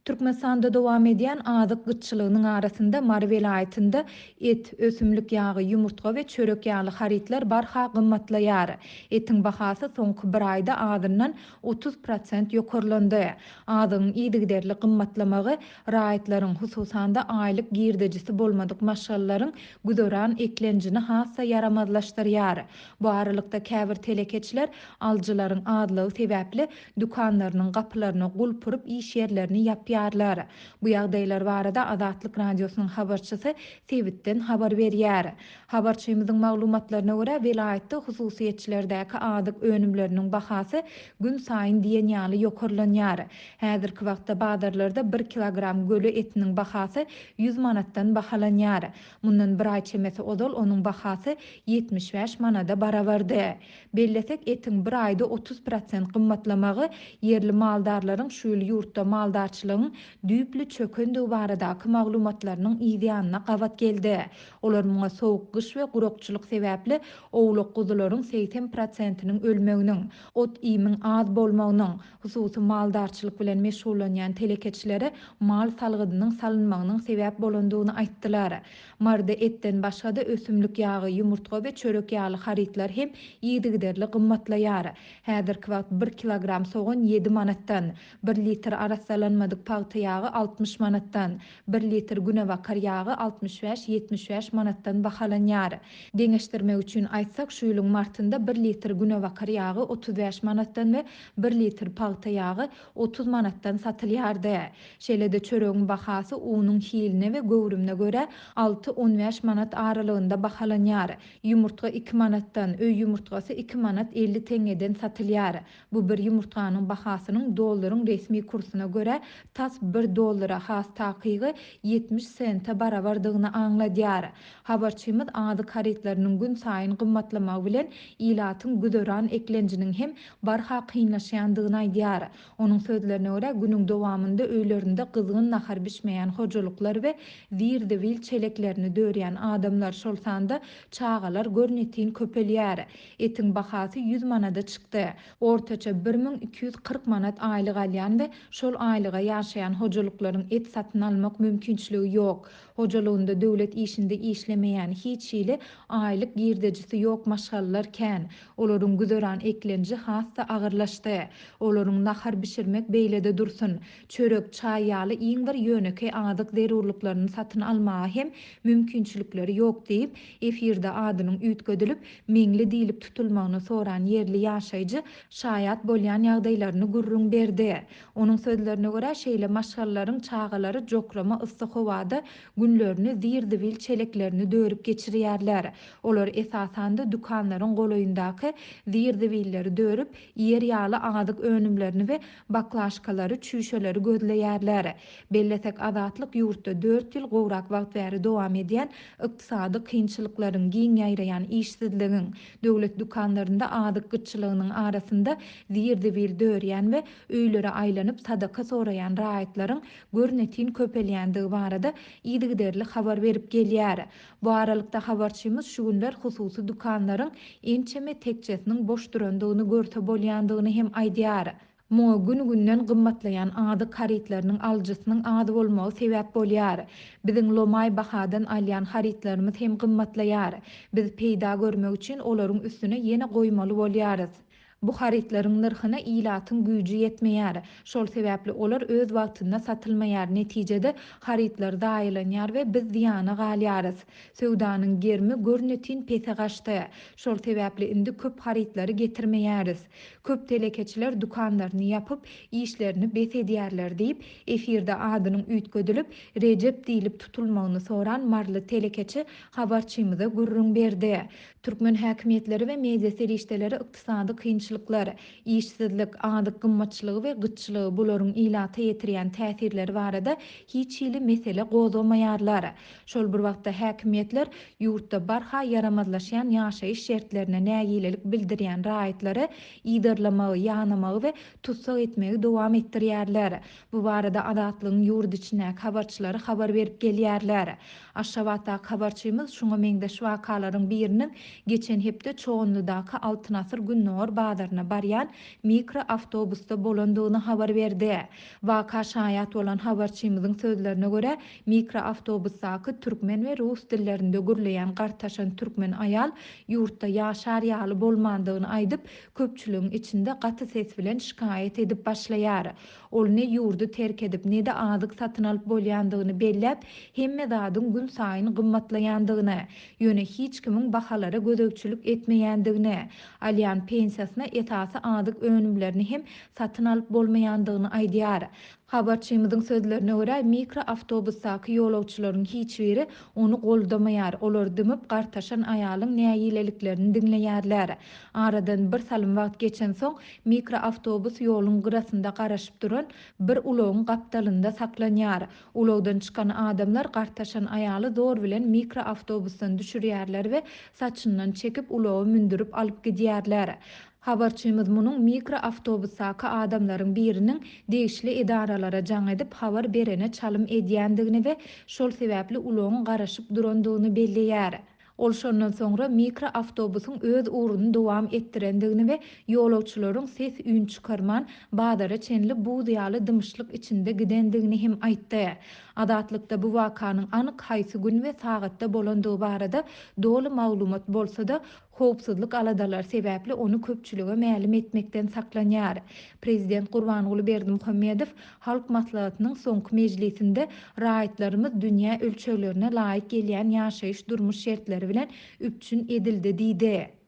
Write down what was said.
Türkmenistanda dowam edýän azyk gytçylygynyň arasynda Mary welaýatynda et, ösümlik ýagy, ýumurtga we çörek ýaly harytlar barha gymmatlaýar. Etiň bahasy soňky bir aýda azyndan 30 prosent ýokarlandy. Azygyň yzygiderli gymmatlamagy raýatlaryň, hususan-da, aýlyk girdejisi bolmadyk maşgalalaryň güzeran eklenjini has-da ýaramazlaşdyrýar. Bu aralykda, käbir telekeçiler alyjylaryň azlygy sebäpli dükanlarynyň gapylaryna gulp urup iş ýerlerini ýapýarlar. Bu ýagdaýlar barada Azatlyk Radiosynyň habarçysy sebitden habar berýär. Habarçymyzyň maglumatlaryna görä, welaýatda hususyýetçilerdäki azyk önümleriniň bahasy günsaýyn diýen ýaly ýokarlanýar. Häzirki wagtda bazarlarda bir kilogram göle etiniň bahasy 100 manatdan bahalanýar. Mundan bir aý çemesi ozal onuň bahasy 75 manada barabardy. Bellesek, etiň bir aýda 30 prosent gymmatlamagy ýerli maldarlaryň şu ýyl ýurtda maldarçylygyň düýpli çökendigi baradaky maglumatlarynyň yzýanyna gabat geldi. Olar muňa sowuk gyş we gurakçylyk sebäpli owlak-guzularyň 80 prosentiniň ölmeginiň, ot-iýmiň az bolmagynyň, hususy maldarçylyk bilen meşgullanýan telekeçilere mal salgydynyň salynmagynyň sebäp bolandygyny aýtdylar. Maryda etden başga-da ösümlik ýagy, ýumurtga we çörek ýaly harytlar hem yzygiderli gymmatlaýar. Häzirki wagt bir kilogram sogan ýedi manatdan, bir litr arassalanmadyk pagta ýagy 60 manatdan, bir litr günebakar ýagy 65-75 manatdan bahalanýar. Deňeşdirmek üçin aýtsak, şu ýylyň martynda bir litr günebakar ýagy 35 manatdan we bir litr pagta ýagy 30 manatdan satylýardy. Şeýle-de çöregiň bahasy unuň hiline we göwrümine görä alty-on bäş manat aralygynda bahalanýar. Ýumurtga iki manatdan, öý ýumurtgasy iki manat 50 teňňeden satylýar. Bu bir ýumurtganyň bahasynyň dollaryň resmi kursuna görä tas bir dollara, has takygy 70 sente barabardygyny aňladýar. Habarçymyz azyk harytlarynyň günsaýyn gymmatlamagy bilen ilatyň güzeran eklenjiniň hem barha kynlaşýandygyny aýdýar. Onuň sözlerine görä, günüň dowamynda öýlerinde gyzgyn nahar bişmeýän hojalyklar we zir-zibil çeleklerini dörýän adamlar, şol sanda çagalar görnetin köpelýär. Etiň bahasy 100 manada çykdy. Ortaça 1240 manat aýlyk alýan we şol aýlyga ýaşaýan hojalyklaryň et satyn almak mümkinçiligi ýok. Hojalygynda döwlet işinde işlemeýän, hiç hili aýlyk girdejisi ýok maşgalalar kän. Olaryň güzeran eklenji has-da agyrlaşdy. Olaryň nahar bişirmek beýle-de dursun, çörek, çaý ýaly iň bir ýönekeý azyk zerurlyklaryny satyn almaga hem mümkinçilikleri ýok diýip, efirde adynyň üýtgedilip, Meňli diýlip tutulmagyny soran ýerli ýaşaýjy şaýat bolýan ýagdaýlaryny gürrüň berdi. Onuň sözlerine görä, şeýle maşgalalaryň çagalary jokrama yssy howada günlerini zir-zibil çeleklerini dörüp geçirýärler. Olar esasan-da dükanlaryň golaýyndaky zir-zibilleri dörüp, iýer ýaly azyk önümlerini we baklaşkalary, çüýşeleri gözleýärler. Bellesek, Azatlyk ýurtda dört ýyl gowrak wagt bäri dowam edýän ykdysady kynçylyklaryň, giň ýaýraýan işsizligiň, döwlet dükanlarynda azyk gytçylygynyň arasynda zir-zibil dörýän we öýlere aýlanyp sadaka soraýan raýatlaryň görnetin köpelýändigi barada yzygiderli habar berip gelýär. Bu aralykda, habarçymyz şu günler hususy dükanlaryň ençeme tekjesiniň boş durandygyny görse bolýandygyny hem aýdýar. Muňa gün-günden gymmatlaýan azyk harytlarynyň alyjysynyň az bolmagy sebäp bolýar. Biziň lomaý bahadan alýan harytlarymyz hem gymmatlaýar. Biz peýda görmek üçin olaryň üstüne ýene goýmaly bolýarys. Bu harytlaryň nyrhyna ilatyň güýji ýetmeýär. Şol sebäpli olar öz wagtynda satylmaýar, netijede, harytlar zaýalanýar we biz zyýana galýarys. Söwdanyň gerimi görnetin pese gaçdy. Şol sebäpli indi köp harytlary getirmeýäris. Köp telekeçiler dükanlaryny ýapyp, işlerini bes edýärler diýip, efirde adynyň üýtgedilip, Rejep diýlip tutulmagyny soran maryly telekeçi habarçymyza gürrüň berdi. Türkmen häkimiýetleri we media serişdeleri ykdysady kynçylyklar, işsizlik, azyk gymmatçylygy we gytçylygy, bularyň ilata ýetirýän täsirleri barada hiç hili mesele gozgamaýarlar. Şol bir wagtda häkimiýetler ýurtda barha ýaramazlaşýan ýaşaýyş şertlerine nägilelik bildirýän raýatlary yzarlamagy, ýanamagy we tussag etmegi dowam etdirýärler. Bu barada Azatlygyň ýurt içindäki habarçylary habar berip gelýärler. Aşgabatdaky habarçymyz şuňa meňzeş wakalaryň biriniň geçen hepde Çoganlydaky Altyn asyr Gündogar bazarynda. bazaryna barýan mikroawtobusda bolandygyny habar berdi. Waka şaýat bolan habarçymyzyň sözlerine görä, mikroawtobusdaky türkmen we rus dillerinde gürleýän gartaşan türkmen aýal ýurtda ýaşar ýaly bolmandygyny aýdyp, köpçüligiň içinde gaty ses bilen şikaýat edip başlaýar. Ol ne ýurdy terk edip, ne-de azyk satyn alyp bolýandygyny belläp, hemme zadyň günsaýyn gymmatlaýandygyny, ýöne hiç kimiň bahalara gözegçilik etmeýändigini, alýan pensiýasyna esasy azyk önümlerini hem satyn alyp bolmaýandygyny aýdýar. Habarçymyzyň sözlerine görä, mikroawtobusdaky ýolagçylaryň hiç biri ony goldamaýar, olar dymyp, gartaşan aýalyň nägileliklerini diňleýärler. Aradan bir salym wagt geçensoň, mikroawtobus ýoluň gyrasynda garaşyp duran bir ulagyň gapdalynda saklanýar. Ulagdan çykan adamlar gartaşan aýaly zor bilen mikroawtobusdan düşürýärler we saçyndan çekip ulaga mündürip alyp gidýärler. Habarçymyz munuň mikroawtobusdaky adamlaryň biriniň degişli edaralara jaň edip habar berene çalym edýändigini we şol sebäpli ulagyň garaşyp durandygyny belleýär. Ol şondan soňra mikroawtobusyň öz ugruny dowam etdirendigini we ýolagçylaryň ses-üýn çykarman, bazara çenli buz ýaly dymyşlyk içinde gidendigini hem aýtdy. Azatlykda bu wakanyň anyk haýsy gün we sagatda bolandygy barada doly maglumat bolsa-da, howpsuzlyk aladalary sebäpli ony köpçülige mälim etmekden saklanýar. Prezident Gurbanguly Berdimuhamedow Halk Maslahatynyň soňky mejlisinde raýatlarymyz dünýä ölçeglerine laýyk gelýän ýaşaýyş-durmuş şertleri bilen üpjün edildi diýdi.